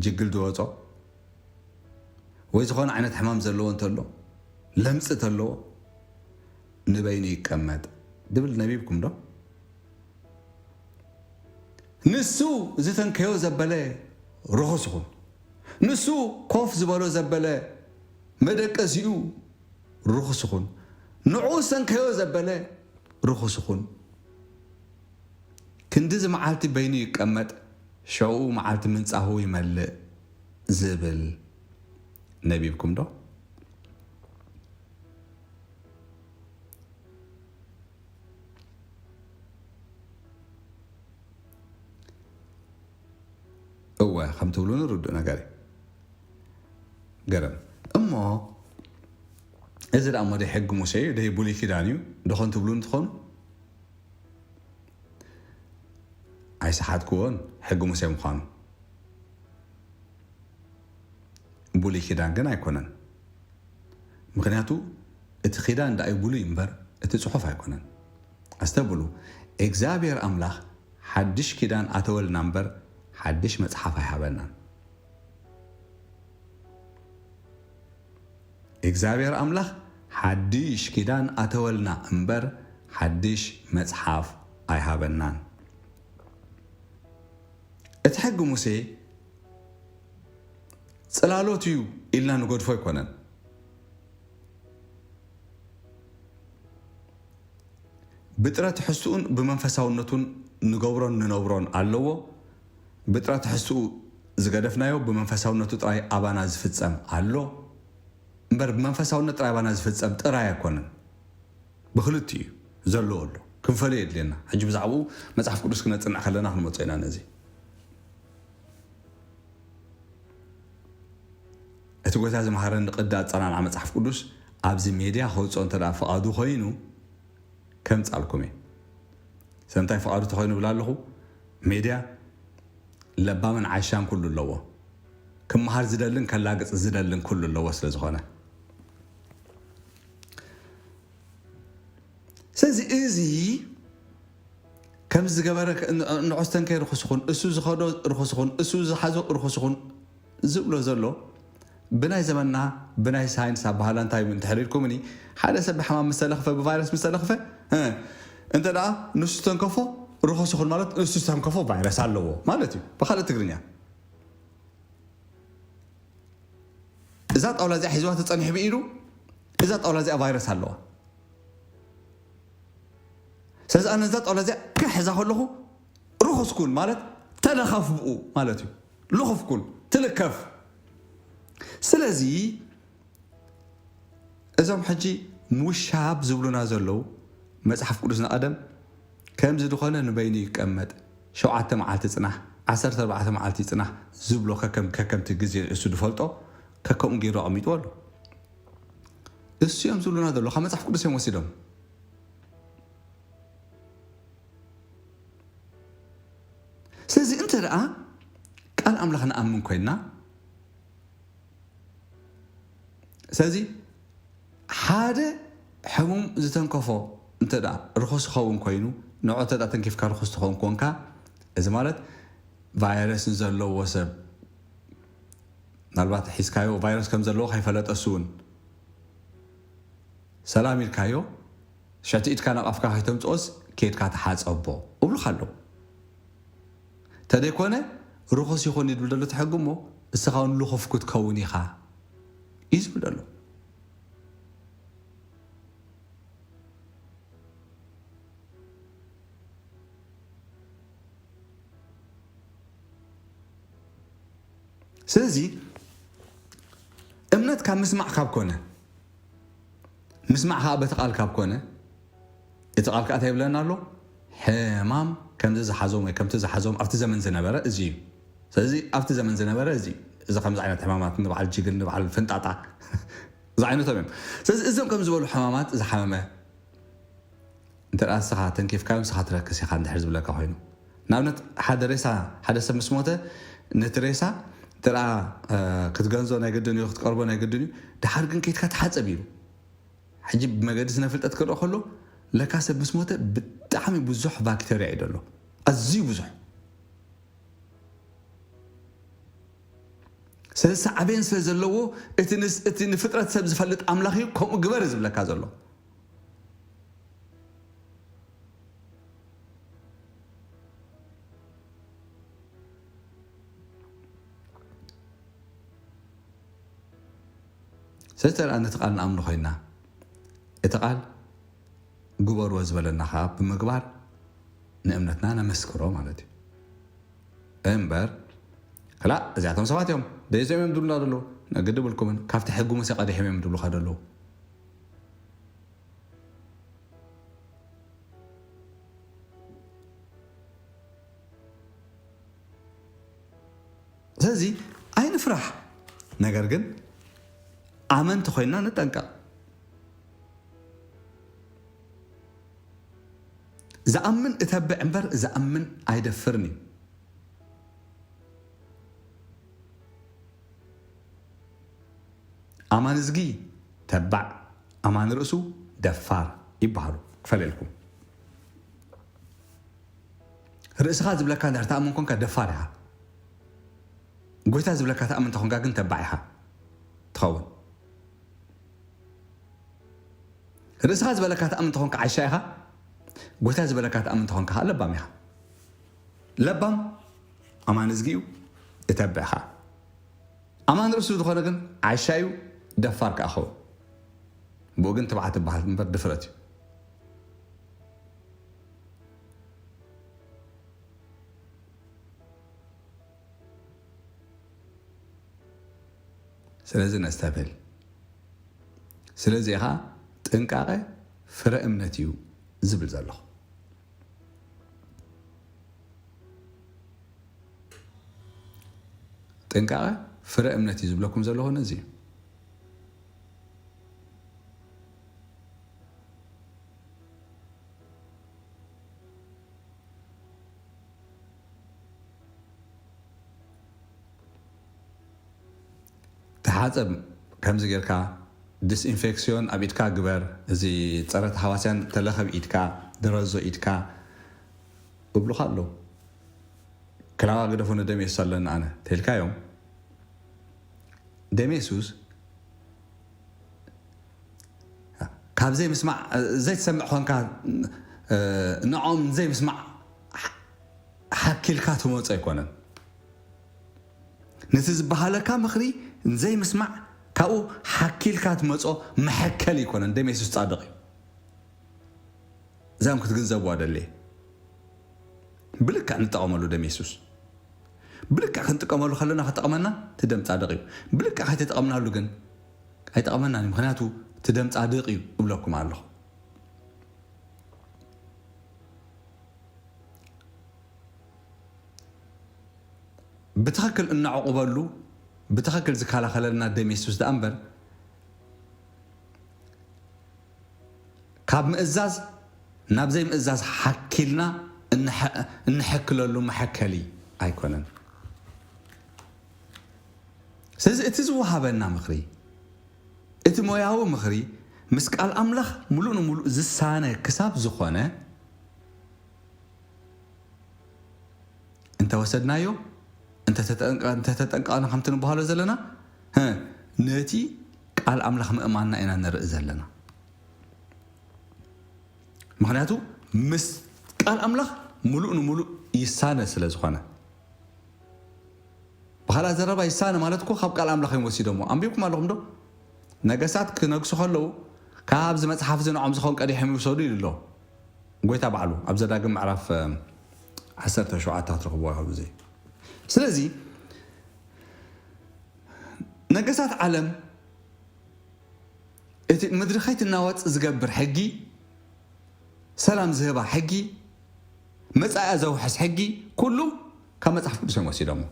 ጅግል ዝወጾ ወይ ዝኾነ ዓይነት ሕማም ዘለዎ እንተሎ፣ ለምጺ እንተለዎ፣ ንበይኑ ይቀመጥ ድብል ነቢብኩም ዶ? ንሱ ዝተንከዮ ዘበለ ርኹስ ይኹን። ንሱ ኮፍ ዝበሎ ዘበለ መደቀሲኡ ርኹስ ይኹን። ንዑ ዝተንከዮ ዘበለ ርኹስ ይኹን። ክንድዚ መዓልቲ በይኑ ይቀመጥ፣ ሽዑ መዓልቲ ምንጻሁ ይመልእ ዝብል ነቢብኩም ዶ? እወ፣ ከም ትብሉኒ ርዱእ ነገር እዩ። ገረም። እሞ እዚ ደኣ እሞ ደይ ሕጊ ሙሴ እዩ፣ ደይ ብሉይ ኪዳን እዩ፣ ደኾን ትብሉኒ ትኾኑ? ኣይሰሓትክዎን፣ ሕጊ ሙሴ ምዃኑ። ብሉይ ኪዳን ግን ኣይኮነን። ምኽንያቱ እቲ ኪዳን ደኣ እዩ ብሉይ እምበር፣ እቲ ጽሑፍ ኣይኮነን። ኣስተብሉ፣ እግዚኣብሔር ኣምላኽ ሓድሽ ኪዳን ኣተወልና እምበር፣ ሓድሽ መጽሓፍ ኣይሃበናን። እግዚኣብሔር ኣምላኽ ሓድሽ ኪዳን ኣተወልና እምበር፣ ሓድሽ መጽሓፍ ኣይሃበናን። እቲ ሕጊ ሙሴ ጽላሎት እዩ ኢልና ንገድፎ ኣይኮነን። ብጥረ ትሕዝትኡን ብመንፈሳውነቱን ንገብሮን ንነብሮን ኣለዎ። ብጥረ ትሕዝትኡ ዝገደፍናዮ ብመንፈሳውነቱ ጥራይ ኣባና ዝፍጸም ኣሎ። እምበር ብመንፈሳውነት ጥራይ ኣባና ዝፍጸም ጥራይ ኣይኮነን። ብክልቲኡ እዩ ዘለዎ ኣሎ። ክንፈልዮ የድልየና። ሕጂ ብዛዕባኡ መጽሓፍ ቅዱስ ክነጽንዕ ከለና ክንመጾ ኢና ነዚ። እቲ ጎይታ ዝመሃረኒ ቅዲ ኣጸናንዓ መጽሓፍ ቅዱስ ኣብዚ ሜድያ ከውጽኦ እንተ ደኣ ፍቓዱ ኮይኑ ከምጻልኩም እየ። ስለምንታይ ፍቓዱ ተኾይኑ እብል ኣለኹ? ሜድያ ለባምን ዓሻን ኩሉ ኣለዎ። ክመሃር ዝደልን ከላግጽ ዝደልን ኩሉ ኣለዎ ስለ ዝኾነ። ስለዚ እዚ ከምዚ ዝገበረ ከ-፣ ን-፣ ንዑ ዝተንከየ ርኹስ ይኹን፣ እሱ ዝኸዶ ርኹስ ይኹን፣ እሱ ዝሓዞ ርኹስ ይኹን ዝብሎ ዘሎ ብናይ ዘመንና ብናይ ሳይንስ ኣበሃህላ እንታይ እዩ እንድሕር ኢልኩምኒ፣ ሓደ ሰብ ብሕማም ምስ ተለኽፈ፣ ብቫይረስ ምስ ተለኽፈ፣ እ፣ እንተ ደኣ ንሱ ዝተንከፎ ርኹስ ይኹን ማለት ንሱ ዝተንከፎ ቫይረስ ኣለዎ ማለት እዩ ብኻልእ ትግርኛ። እዛ ጣውላ እዚኣ ሒዝዋ ተጸኒሑ ብኢዱ፣ እዛ ጣውላ እዚኣ ቫይረስ ኣለዋ። ስለዚ ኣነ እዛ ጣውላ እዚኣ ክሕዛ ከለኹ ርኹስ ኩን ማለት ተለኸፍ ብኡ ማለት እዩ። ልኹፍ ኩን፣ ትልከፍ። ስለዚ እዞም ሕጂ ምውሻብ ዝብሉና ዘለዉ መጽሓፍ ቅዱስ ንቐደም ከምዚ ዝኾነ ንበይኑ ይቀመጥ፣ ሸውዓተ መዓልቲ ጽናሕ፣ ዓሰርተ ኣርባዕተ መዓልቲ ጽናሕ ዝብሎ ከከም-፣ ከከምቲ ግዜ እሱ ዝፈልጦ ከከምኡ ገይሩ ኣቐሚጥዎ ኣሎ። እሱ እዮም ዝብሉና ዘለዉ፣ ካብ መጽሓፍ ቅዱስ እዮም ወሲዶም። ስለዚ እንተ ደኣ ቃል ኣምላኽ ንኣምን ኮይንና፣ ስለዚ ሓደ ሕሙም ዝተንከፎ እንተ ደኣ ርኹስ ይኸውን ኮይኑ፣ ንዑ እንተ ደኣ ተንኪፍካ ርኹስ ትኸውን ኮንካ፣ እዚ ማለት ቫይረስ ንዘለዎ ሰብ፣ ምናልባት ሒዝካዮ ቫይረስ ከም ዘለዎ ከይፈለጠ እሱ እውን ሰላም ኢልካዮ፣ ሽዕቲ ኢድካ ናብ ኣፍካ ከይተምጽኦስ ኬድካ ተሓጸቦ እብሉኻ ኣለዉ። ተደይኮነ ርኹስ ይኹን እዩ ዝብል ዘሎ እቲ ሕጊ እሞ፣ እስኻ እውን ልኹፍ ክትከውን ኢኻ እዩ ዝብል ዘሎ። ስለዚ እምነት ካብ ምስማዕ ካብ ኮነ፣ ምስማዕ ከዓ በቲ ቃል ካብ ኮነ፣ እቲ ቃል ከዓ እንታይ ይብለና ኣሎ? ሕማም ከምዚ ዝሓዞም ወይ ከምቲ ዝሓዞም ኣብቲ ዘመን ዝነበረ እዚ እዩ። ስለዚ ኣብቲ ዘመን ዝነበረ እዚ፣ እዚ ከምዚ ዓይነት ሕማማት ንበዓል ጅግል፣ ንበዓል ፍንጣጣ ዝዓይነቶም እዮም። ስለዚ እዞም ከም ዝበሉ ሕማማት ዝሓመመ እንተ ደኣ ንስኻ ተንኪፍካዮም ንስኻ ትረክስ ኢኻ እንድሕር ዝብለካ ኮይኑ፣ ንኣብነት ሓደ ሬሳ፣ ሓደ ሰብ ምስ ሞተ ነቲ ሬሳ ጥራ ክትገንዞ ናይ ግድን እዩ፣ ክትቀርቦ ናይ ግድን እዩ። ድሓር ግን ከይትካ ተሓፀብ እዩ። ሕጂ ብመገዲ ስነ ፍልጠት ክረኦ ከሎ ለካ ሰብ ምስ ሞተ ብጣዕሚ ብዙሕ ባክተርያ እዩ ዘሎ፣ ኣዝዩ ብዙሕ። ስለዚ ሳዕቤን ስለ ዘለዎ እቲ ንፍጥረት ሰብ ዝፈልጥ ኣምላኽ እዩ ከምኡ ግበር ዝብለካ ዘሎ። ስለዚ ተርኣ ነቲ ቃል ንኣምኖ ኮይና እቲ ቃል ግበርዎ ዝበለና ከዓ ብምግባር ንእምነትና ነመስክሮ ማለት እዩ። እምበር ክላእ እዚኣቶም ሰባት እዮም ደይዞም እዮም ድብሉና ደለዉ፣ ግዲ ብልኩምን ካብቲ ሕጊ ሙሴ ቀዲሖም እዮም ድብሉካ ደለዉ። ስለዚ ኣይንፍራሕ፣ ነገር ግን ኣመንቲ ኮይና ንጠንቀቕ። ዝኣምን እተብዕ እምበር ዝኣምን ኣይደፍርን እዩ። ኣማን እዝጊ ተባዕ፣ ኣማን ርእሱ ደፋር ይበሃሉ። ክፈልየልኩም። ርእስኻ ዝብለካ እንድሕር ትኣምን ኮንካ ደፋር ኢኻ። ጎይታ ዝብለካ ትኣምን ተኾንካ ግን ተባዕ ኢኻ ትኸውን። ርእስኻ ዝበለካ ትኣምን ተኾንካ ዓሻ ኢኻ። ጎይታ ዝበለካ ትኣምን ተኾንካ ከዓ ለባም ኢኻ። ለባም ኣማን እዝጊ እዩ፣ እተብዕ ኸዓ። ኣማን ርእሱ ዝኾነ ግን ዓሻ እዩ፣ ደፋር ከዓ ኸውን። ብኡ ግን ትብዓት ትበሃል እምበር ድፍረት እዩ። ስለዚ ነስተብህል። ስለዚ ኢኻ ጥንቃቐ ፍረ እምነት እዩ ዝብል ዘለኹ። ጥንቃቐ ፍረ እምነት እዩ ዝብለኩም ዘለኹ ነዚ እዩ። ተሓፀብ፣ ከምዚ ጌርካ ዲስኢንፌክሲዮን ኣብ ኢድካ ግበር፣ እዚ ፀረ ተሃዋስያን ተለኸብ ኢድካ፣ ደረዞ ኢድካ እብሉኻ ኣለዉ። ክላባ ግደፎ ንደም የሱ ኣለና ኣነ ተልካዮም። ደም የሱስ ካብ ዘይምስማዕ ዘይትሰምዕ ኾንካ ንዖም ዘይምስማዕ ሓኪልካ ትመጾ ኣይኮነን። ነቲ ዝበሃለካ ምኽሪ ዘይምስማዕ ካብኡ ሓኪልካ ትመጾ መሐከል ኣይኮነን። ደም የሱስ ጻድቕ እዩ። እዛም ክትግንዘብዋ ደልየ። ብልክዕ ንጠቐመሉ ደም የሱስ። ብልክዕ ክንጥቀመሉ ከለና ክጠቕመና እቲ ደም ጻድቕ እዩ። ብልክዕ ከይተጠቐምናሉ ግን ኣይጠቕመናን እዩ። ምኽንያቱ እቲ ደም ጻድቕ እዩ እብለኩም ኣለኹ። ብትኽክል እናዕቑበሉ ብትኽክል ዝከላኸለልና ደም የሱስ ደኣ እምበር ካብ ምእዛዝ ናብ ዘይምእዛዝ ሓኪልና እንሐክለሉ መሐከሊ ኣይኮነን። ስለዚ እቲ ዝወሃበና ምኽሪ እቲ ሞያዊ ምኽሪ ምስ ቃል ኣምላኽ ምሉእ ንምሉእ ዝሳነ ክሳብ ዝኾነ እንተወሰድናዮ እንተተጠንቀቕና ከምቲ ንበሃሎ ዘለና ነቲ ቃል ኣምላኽ ምእማንና ኢና ንርኢ ዘለና። ምኽንያቱ ምስ ቃል ኣምላኽ ምሉእ ንምሉእ ይሳነ ስለ ዝኾነ። ብኻልኣ ዘረባ ይሳነ ማለት እኮ ካብ ቃል ኣምላኽ እዮም ወሲዶሞ። ኣንቢብኩም ኣለኹም ዶ? ነገስታት ክነግሱ ከለዉ ካብዚ መጽሓፍ እዚ ንዖም ዝኸውን ቀዲሖም ይውሰዱ ኢሉ ኣሎ ጎይታ ባዕሉ ኣብ ዘዳግም ምዕራፍ ዓሰርተ ሸውዓተ ክትረኽብዎ ኢኹም። እዚ ስለዚ ነገስታት ዓለም እቲ ምድሪ ከይትናወጽ ዝገብር ሕጊ፣ ሰላም ዝህባ ሕጊ፣ መጻኢኣ ዘውሕስ ሕጊ ኩሉ ካብ መጽሓፍ ቅዱስ እዮም ወሲዶሞ።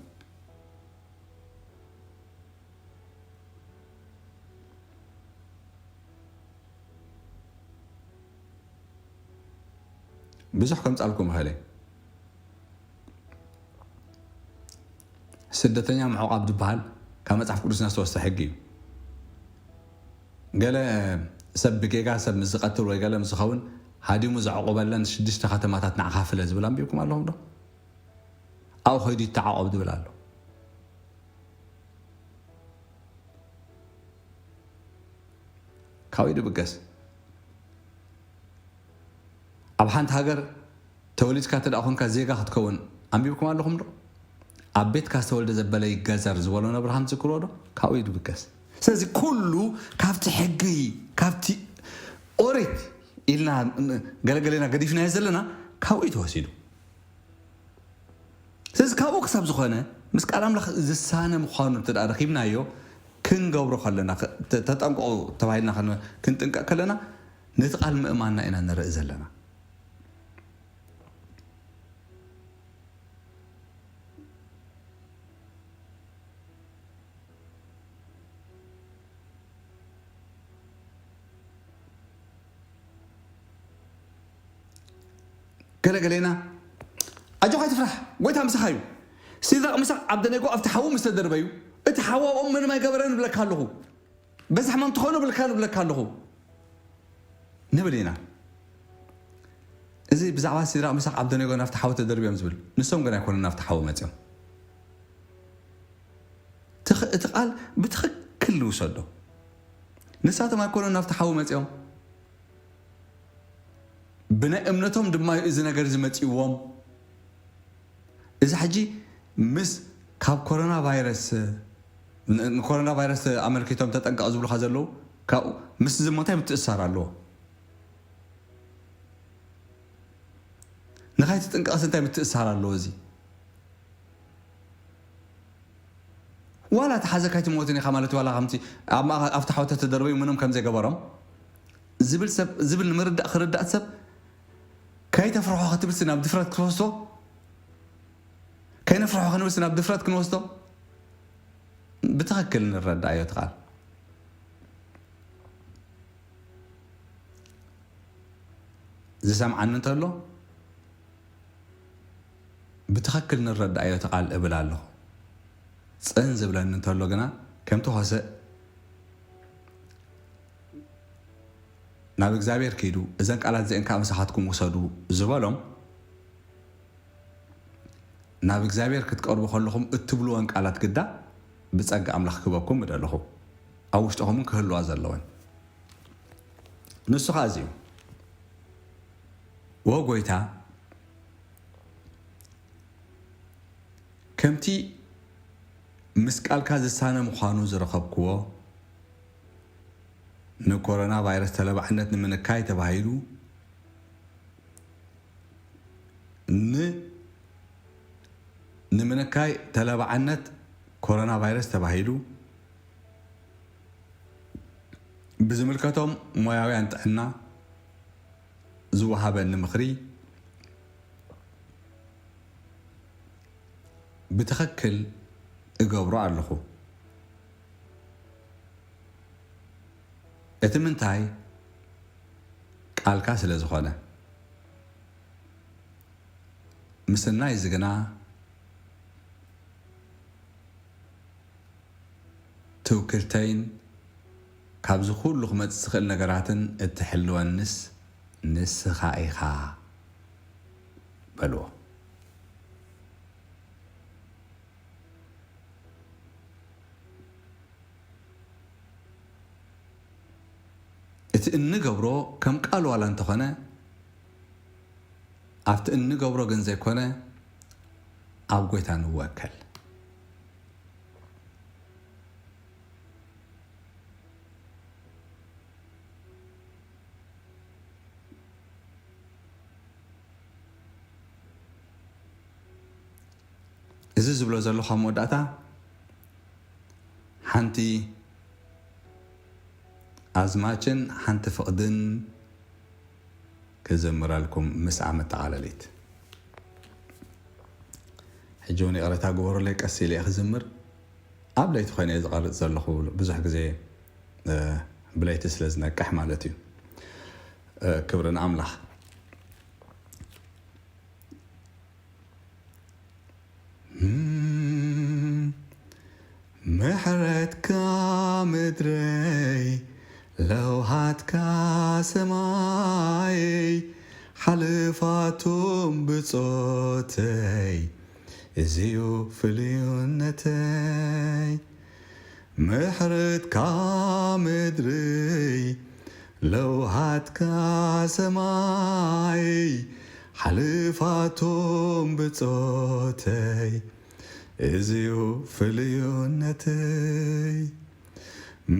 ብዙሕ ከምጻልኩም ይኽእል እየ። ስደተኛ ምዕቋብ ዝበሃል ካብ መጽሓፍ ቅዱስና ዝተወስደ ሕጊ እዩ። ገለ ሰብ ብጌጋ ሰብ ምስ ዝቐትል ወይ ገለ ምስ ዝኸውን ሃዲሙ ዘዕቑበለን ሽዱሽተ ከተማታት ንዓኻ ፍለ ዝብል ኣንቢብኩም ኣለኹም ዶ? ኣብኡ ኸይዱ ይተዓቖብ ዝብል ኣሎ። ካብኡ ድብገስ። ኣብ ሓንቲ ሃገር ተወሊድካ እንተ ደኣ ኾንካ ዜጋ ክትከውን ኣንቢብኩም ኣለኹም ዶ? ኣብ ቤትካ ዝተወልደ ዘበለ ይገዘር ዝበሎ ነብርሃም ትዝክርዎ ዶ? ካብኡ እዩ ድብገስ። ስለዚ ኩሉ ካብቲ ሕጊ፣ ካብቲ ኦሪት ኢልና ገለገለና ገዲፍናዮ ዘለና ካብኡ እዩ ተወሲዱ። ስለዚ ካብኡ ክሳብ ዝኾነ ምስ ቃል ኣምላኽ ዝሳነ ምዃኑ እንተ ደኣ ረኺብናዮ፣ ክንገብሮ ከለና፣ ተ-፣ ተጠንቀቑ ተባሂልና ከን-፣ ክንጥንቀቕ ከለና፣ ነቲ ቃል ምእማንና ኢና ንርኢ ዘለና። ገለ ገሌና፣ ኣጆኻ ኣይትፍራሕ፣ ጎይታ ምሳኻ እዩ። ሲድራቕ፣ ሚሳቕ፣ ዓብደኔጎ ኣብቲ ሓዊ ምስ ተደርበዩ፣ እቲ ሓዊ ኣብኦም ምንም ኣይገበረን እብለካ ኣለኹ። በዚ ሕማም ትኾኑ እብለካ፣ እብለካ ኣለኹ ንብል ኢና። እዚ ብዛዕባ ሲድራቕ፣ ሚሳቕ፣ ዓብደኔጎ ናብቲ ሓዊ ተደርብዮም ዝብል፣ ንሶም ግን ኣይኮኑን ናብቲ ሓዊ መጺኦም። ትኽ-፣ እቲ ቃል ብትኽክል ንውሰዶ። ንሳቶም ኣይኮኑን ናብቲ ሓዊ መጺኦም። ብናይ እምነቶም ድማ እዩ እዚ ነገር እዚ መጺእዎም። እዚ ሕጂ ምስ ካብ ኮሮና ቫይረስ፣ ን-፣ ንኮሮና ቫይረስ ኣመልኪቶም ተጠንቀቕ ዝብሉኻ ዘለዉ፣ ካብኡ ምስ እዚ እሞ እንታይ ምትእስሳር ኣለዎ? ንኻይ ትጥንቀቕስ እንታይ ምትእስሳር ኣለዎ እዚ? ዋላ ተሓዘ ካይትሞትን ኢኻ ማለት ዋላ ከምቲ ኣብ ማእኸ-፣ ኣብቲ ሓወተ ተደርበዩ ምንም ከም ዘይገበሮም ዝብል ሰብ፣ ዝብል ንምርዳእ ክርዳእ ሰብ ከይተፍርሖ ክትብልሲ ናብ ድፍረት ክትወስዶ፣ ከይነፍርሖ ክንብልሲ ናብ ድፍረት ክንወስዶ ብትኽክል ንረዳእዮ እቲ ቃል። ዝሰምዓኒ እንተሎ ብትኽክል ንረዳእዮ እቲ ቃል እብል ኣለኹ። ጽን ዝብለኒ እንተሎ ግና ከምቲ ኾሰእ ናብ እግዚኣብሔር ኪዱ፣ እዘን ቃላት እዚአን ከዓ ምሳኻትኩም ውሰዱ ዝበሎም፣ ናብ እግዚኣብሔር ክትቀርቡ ከለኹም እትብልወን ቃላት ግዳ ብጸጋ ኣምላኽ ክህበኩም ምደለኹ፣ ኣብ ውሽጥኹም ክህልዋ ዘለወን። ንሱ ኸዓ እዚ እዩ። ወ ጎይታ፣ ከምቲ ምስ ቃልካ ዝሳነ ምዃኑ ዝረኸብክዎ፣ ንኮሮና ቫይረስ ተለባዕነት ንምንካይ ተባሂሉ፣ ን-፣ ንምንካይ ተለባዕነት ኮሮና ቫይረስ ተባሂሉ ብዝምልከቶም ሞያውያን ጥዕና ዝወሃበኒ ምኽሪ ብትኽክል እገብሮ ኣለኹ። እቲ ምንታይ ቃልካ ስለ ዝኾነ። ምስናይ እዚ ግና ትውክልተይን ካብዚ ኩሉ ክመጽእ ዝኽእል ነገራትን እትሕልወንስ ንስኻ ኢኻ በልዎ። እቲ እንገብሮ ከም ቃል ዋላ እንተኾነ፣ ኣብቲ እንገብሮ ግን ዘይኮነ፣ ኣብ ጎይታ ንወከል። እዚ ዝብሎ ዘለኹ ኣብ መወዳእታ ሓንቲ ኣዝማችን ሓንቲ ፍቕድን ክዝምረልኩም ምስኣ መጠቓለሊት። ሕጂ እውን ይቕረታ ግበሩለይ፣ ቀስ ኢለ እየ ክዝምር። ኣብ ለይቲ ኮይነ እየ ዝቐርጽ ዘለኹ። ብዙሕ ግዜ፣ እ፣ ብለይቲ ስለ ዝነቅሕ ማለት እዩ። እ፣ ክብሪ ንኣምላኽ። ሓልፋቶም ብጾተይ፣ እዚዩ ፍልዩነተይ። ምሕረትካ ምድርይ፣ ለውሃትካ ሰማይ፣ ሓልፋቶም ብጾተይ፣ እዚዩ ፍልዩነተይ።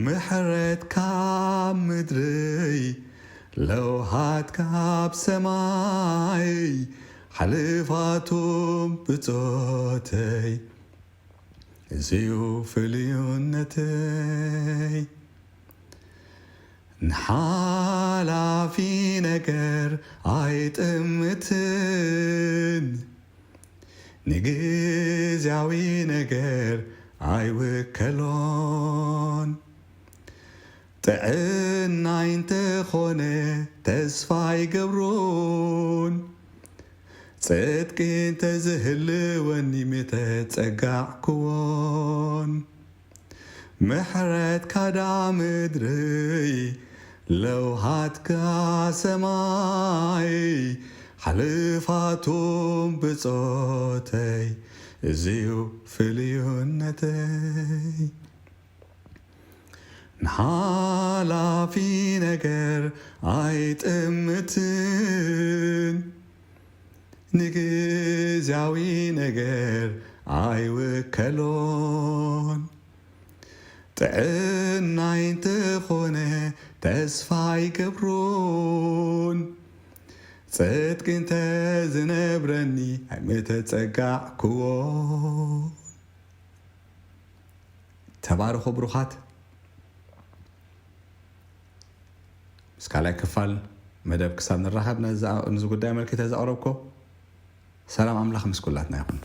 ምሕረትካ ምድርይ፣ ለውሃትካ ኣብ ሰማይ፣ ሓልፋቶም ብጾተይ፣ እዚዩ ፍልዩነተይ። ንሓላፊ ነገር ኣይጥምትን፣ ንግዝያዊ ነገር ኣይውከሎን። ጥዕናይ እንተኾነ ተስፋ ኣይገብሮን፣ ጽድቂ እንተዝህልወኒ ምተጸጋዕክዎን። ምሕረትካ ዳ ምድርይ፣ ለውሃትካ ሰማይ፣ ሓልፋቶም ብጾተይ፣ እዚዩ ፍልዩነተይ። ንሓላፊ ነገር ኣይጥምትን፣ ንግዝያዊ ነገር ኣይውከሎን። ጥዕናይ እንተኾነ ተስፋ ኣይገብሮን፣ ጽድቂ እንተዝነብረኒ ኣይምተጸጋዕክዎ። ተባረኹ ብሩኻት። ምስ ካልኣይ ክፋል መደብ ክሳብ ንራኸብ፣ ነዚ፣ ነዚ ጉዳይ ኣመልኪተ ዘቕረብኮ። ሰላም ኣምላኽ ምስ ኩላትና ይኹን።